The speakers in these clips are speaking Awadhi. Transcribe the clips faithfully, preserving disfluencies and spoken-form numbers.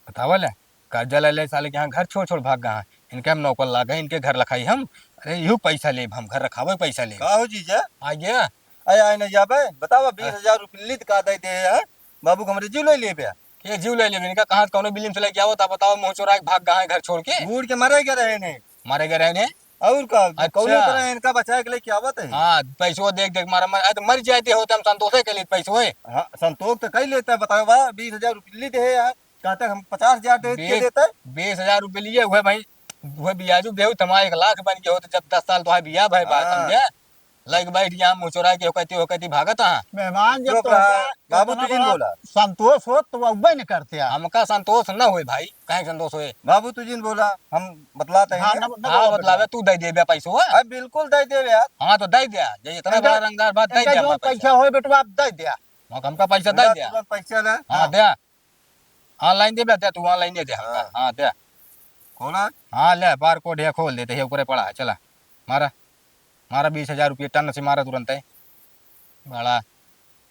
बतावा ले, कर्जा ले ले साले के यहाँ घर छोड़ छोड़ भाग गए हैं। इनके हम नौकर लागे, इनके घर रखाई हम। अरे, यू पैसा लेब हम, घर रखावे पैसा लेब। का हो जीजा? आ गया। अरे, आए नहीं जाबे, बतावा, हाँ। बीस हजार रुपये लीद का दे दे है, बाबू के हमरे जीव ले लेबे। ये जीव ले लेबे, इनका कहाँ कौनो बिलिम से लेके आवत, बतावा, मुँह चोरा के भाग गए हैं घर छोड़ के। बूढ़ के मरे गए रहे ने। मरे गए रहे ने। और का, अच्छा। कौनो तरह इनका बचाए के लेके आवत है। हाँ, पैसो देख देख मारा, मर, अरे तो मर जाते होते हम संतोषे के लिए पैसो है। हाँ, संतोष तो कई लेता है, बतावा, बीस हजार रुपये लीद है यार, कहाँ तक हम पचास हजार दे के बीस, देता है? बीस हजार रुपये लिए हुए भाई, हुए बियाजू बेहू तमा एक लाख बन गए हो, तो जब दस साल तो है बिया भाई बात हाँ। समझे? लाइक बैठ गया, मुँह चोरा के होकती होकती भागत हाँ। मेहमान जब चुप तो रहा, होता, बाबू इतना तुझे बड़ा बोला। संतोष हो तो वो अब्बे नहीं करते यार। हमका संतोष न होए भाई, काहे संतोष होए? बाबू तुझे बोला, हम बतलाते हैं हाँ, ना। न, न हाँ, बोला बतलावे, बेटा। तू दे देबे पैसो, हाँ? हाँ, बिल्कुल दे देबे यार। हाँ, तो दे दिया, जे इतना इनका, बड़ा रंगदार बात दे इनका दिया जो हमारे पैसा पैसा। होए बेटवा, आप दे दिया। हाँ, हमका पैसा दे बेटा, दिया। तुरंत पैसा ले। हाँ, हाँ। दे। ऑनलाइन दे बेटा, तू ऑनलाइन दे दे हमका। हाँ। हाँ, दे। खोला? हाँ, ले, बार कोड है, खोल देते हैं, ऊपरे पड़ा है, चला, मारा, मारा बीस हजार रुपये टन से मारा तुरंत है। बड़ा,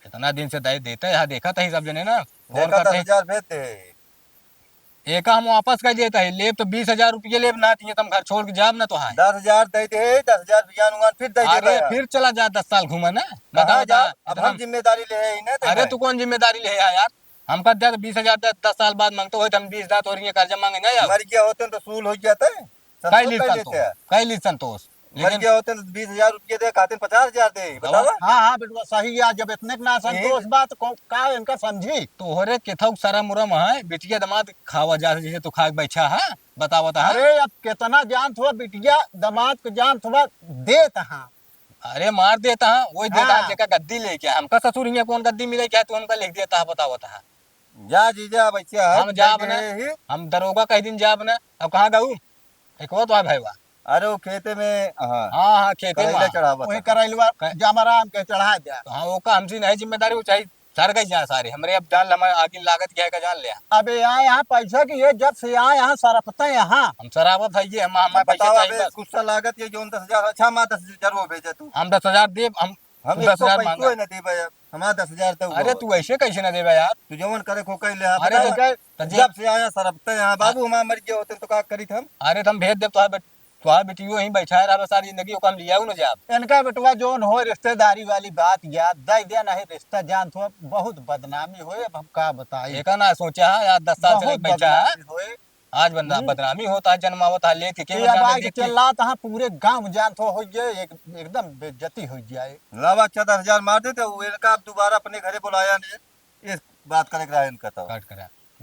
इतना दिन से दे-, देते हैं, देखा था ही सब जने ना, फोन देखा करते दस हजार भेज दे। एका हम वापस कर देता है, लेब तो बीस हजार रुपये लेब ना, तो ये तुम घर छोड़ के जाब ना तो है। दस हजार दे दे, दस हजार बियान उयान फिर दे अरे, देता है। फिर चला जा दस साल घूमे ना, कहाँ बताओ जा? तो अब इतना हम जिम्मेदारी ले है ही ना, तो अरे, है। तू कौन जिम्मेदारी ले है यार? हमका दे तो बीस हजार दे, दस साल बाद मांगते हो तो हम बीस हजार तोरिए कर्जा मांगे ना जाओ। मर गया होते तो सूल हो जाते। संतोष कई ली कर संतोष, लेते हैं। कई ली संतोष। मर लेकिन गया होते तो बीस हजार रुपये दे, खाते पचास हजार दे, बतावा। हाँ, हाँ, बेटवा, सही है, जब इतने के ना संतोष यही बात को, का इनका समझी? तोहरे केथौ शरम उरम है, बिटिया दामाद खावा जा, जैसे तू खा के बैठा है, बतावा तो, हाँ? अरे, अब कितना जानत हो, बिटिया दामाद को जानत हो, देत हाँ। अरे, मार देत हाँ, वही देत हाँ, हाँ। जेका गद्दी लेके आए। हमका ससुर हियाँ कौन गद्दी मिले, क्या तू हमका लिख देत हाँ, बतावा तो, हाँ? जा जीजा, अब ऐसे है, हम जाब दे ना, दे ही। हम दरोगा कह दिन जाब ना, अब कहाँ गऊ? एक वो तो है भाईवा। अरे वो खेते में, हाँ। हाँ, हाँ, खेते में। करैला चढ़ावत वही है। करैलवा क- जामाराम के चढ़ा दिया। तो हाँ, वो का हमसे नहीं जिम्मेदारी, वो चाहे सर गई जा सारे। हमरे अब जान ले, हमारे आगे लागत क्या है का जान ले। अबे यहाँ, यहाँ पैसा की ये जब से यहाँ, यहाँ सरपते यहाँ। हम सरावत है ये, हम, हमारे पैसा बताओ चाहिए अबे, बस। गुस्सा लागत ये जौन दस हजार, अच्छा, हमारा दस हजार वो भेजे तू। हम दस हजार देब, हम हम तू दस हजार एको पैसो मांगा। है ना देबे यार, हमारा दस हजार तो अरे वो। तू ऐसे कैसे ना देबे यार? तू जवन करे को कह ले, अरे बताओ। तो, तो जे- जब से आया सरपते यहाँ, बाबू, हमारा मर गया होते तो का करी हम? अरे तो हम भेज देब, तोहार बेट-, तोहार बेटियो यहीं बैठा है, रहबे सारी जिंदगी, ओका हम लियाऊ न जाब। इनका बेटवा जौन हो रिश्तेदारी वाली बात यार, दे दे नहीं रिश्ता जानत हो, बहुत बदनामी होए, अब हम का बताई। एका ना सोचा है यार, दस साल से बहुत लेके बैठा है। बदनामी होए। आज बंदा हम्म। बदनामी होता है, जन्मावत है, लेके के ये अब जाने आके देख के। चिल्लात है, पूरे गांव जानत हो, हो गए, एक, एकदम बेइज्जती हो जाए। लावा चौदह हजार मार देते, वो इनका अब दोबारा अपने घरे बुलाया नहीं, इस बात करे के रहा इनका तो। काट करा।